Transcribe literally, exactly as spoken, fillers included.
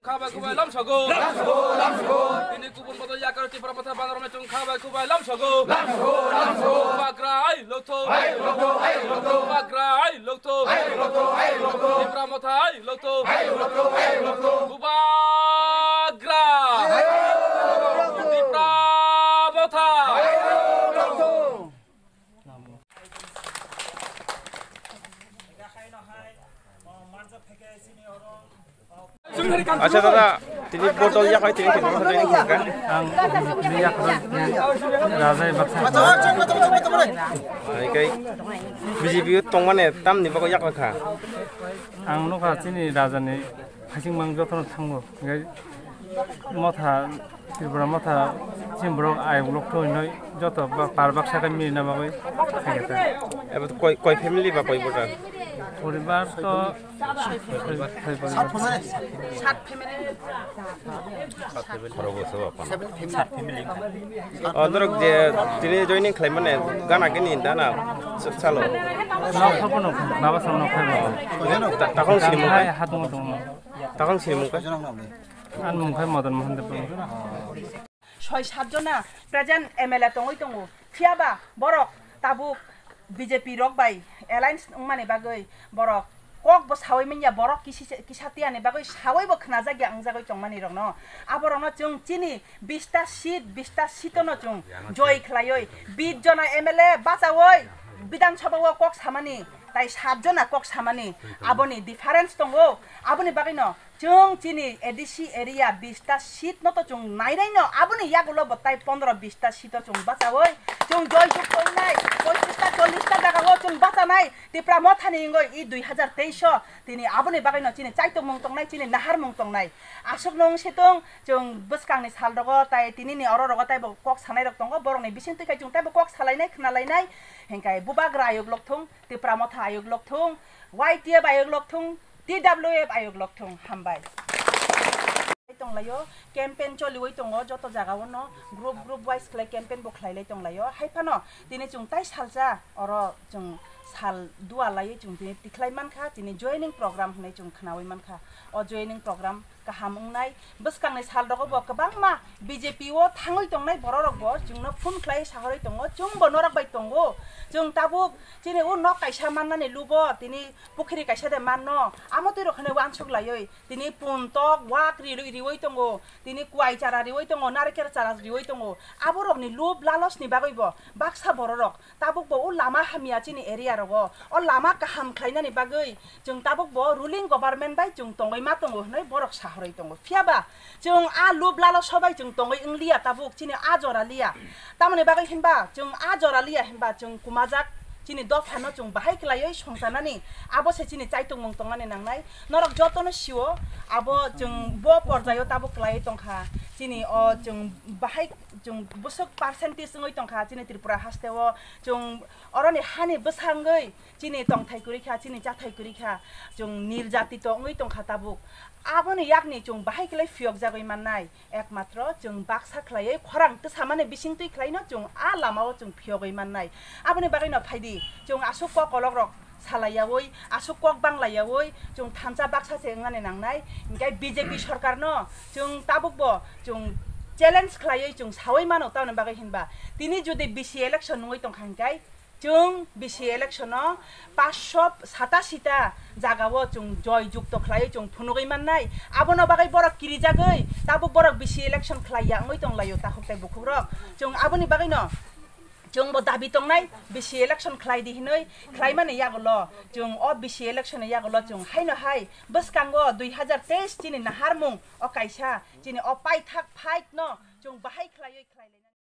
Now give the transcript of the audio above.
Khabai khubai lamsogo. Lamsogo, lamsogo. Bini kubun bodol yakar Tipra Motha bandarmai chwng khabai khubai lamsogo. Lamsogo, lamsogo. Bagra ai lotho. Ai lotho, ai lotho. Bagra ai lotho. Ai lotho, ai lotho. Tipra Motha ai lotho. Ai lotho, ai lotho. Bubagra. Ai lotho. Tipra Motha. Ai lotho. Acha dada, tini bodol yakhai tini tini tini khaka. Ang tini yakhai rajai baksa. Ai kai B J P o tongmane tamni bago yakhai kha. Ang nukha chini rajani phasing mang jotono thango. Motha, Tripura Motha, chini borok ayok lok thoi noi, joto ba-, par baksa khe mili na bagwi khaikha ta. Abo koi, koi family ba koi voter? Poribar to soi poribar. Sat family. Sat family. O norok je tini joining khlai mane gana gini dana salo. Nok thabo nok, baba sam nok thabo. Ta-, takong sini mungkai? Hai, hatung hatung. Takong sini mungkai? An mungkai Madan Mohan Debbarma. Soi sat jona present M L A tongwi tongo. Phiya ba borok tabuk B J P rok bai alliance wngmani bagwi borok kok bo sawi manya, borok kisi, kisa tiyani bagwi sawi bo khnajakya wngjagwi tongmani rokno. Aborokno chwng chini bista seat, bista seat-ono chwng joi khlaiwi, bis jona M L A bachawi Bidhan Sabha o kok samani, tai sat jona kok samani, aboni difference tongo. Aboni bagwino chwng chini A D C area bista seat no to chwng nainai no, aboni yagulo bo tai pondro bista seat o chwng bachawi chwng joi juk tongnai, poichista chollish ta jaga o chwng bachanai Tipra Mothani wngwi i dui hazar teis o tini aboni bagwino chini chaitokmung tongnai, chini naharmung tongnai. Aswk nung situng chwng bwskangni sal rogo tai tinini oro rogo taibo kok sanai rok tongo, borokni bising twi khai chwng taibo kok salainai khwnalainai, hinkhe Bubagra ayuk lokthung, Tipra Motha ayuk lokthung, Y T F ayuk lokthung, T W F ayuk lokthung. Hambai. Tonglaio, campaign choliwi tongo, joto jaga o no group, group wise khlai campaign bo khlailai tonglaio. Haiphano tini chwng tai salsa oro chwng sal dua laiwi chwng tini tikhlai mankha, tini joining program hwnwi chwng khnawi mankha. O joining program kaham wngnai. Bwskangni sal rogo bo kwbangma B J P o thangwi tongnai borok rok bo chwngno phone khlai sahorwi tongo, chwng bo norok bai tongo. Chwng tabuk chini o nok kaisa mannani lubo tini pukhiri kaisa de manno, amo twi rok hwnwi uansuk laiwi tini pun tok wak ri-, riwi tongo, tini kwai chara riwi tongo, narikel chara riwi tongo. Aborokni lub lalosni bagwi bo baksa bororok tabuk bo o lama hamya chini area rogo, o lama kaham khlainani bagwi chwng tabuk bo ruling government bai chwng tongwi ma tongo hwnwi borok sahorwi tongo. Phiya ba chwng a lub lalos bai chwng tongwi wngliya tabuk chini a jora liya. Tamoni bagwi hinba chwng a jora liya hinba chwng kumajak chini dophano chwng bahai khlaiwi songchanani, abo se chini chaitokmung tongnani nangnai. Norok jotono sio, abo chwng bo porjaio tabuk khlaiwi tongkha. Chini o chwng bahai chwng bwswk percentage wngwi tongkha chini Tripura hasteo. Chwng oroni hani bwsangwi chini tongthai kwrwi kha, chini chathai kwrwi kha, chwng niljatito wngwi tongkha tabuk. Aboni yakni chwng bahai khlai phiyokjagwi mannai, ekmatro chwng baksa khlaiwi khorang twsamani bisingtwi khlaino chwng a lamao chwng phiyogwi mannai. Aboni bagwino phaidi chwng aswk kok kolokrok salaiyawi, aswk kok banglaiyawi chwng thansa baksa se wngnani nangnai. Hinkhe B J P sorkarno chwng tabukbo chwng challenge khlaiwi chwng sawi mano, tamoni bagwi hinba tini jodi B C election nungwi tongkha hinkhe chwng B C election-o paanch sho satasi ta jagao chwng joy jukto khlaiwi chwng phunugwi mannai. Abono bagwi borok kirijagwi tabuk borok B C election khlaiya wngwi tonglaio takhuk tei bukhukrok. Chwng aboni bagwino chwngbo dabi tongnai, B C election khlai di hinwi, khlaimani yagulo chwng o B C election ni yagulo chwng haino hai bwskango dui hazar teis chini naharmung o kaisa chini o paithak fight no chwng bahai khlaiwi khlai lainani.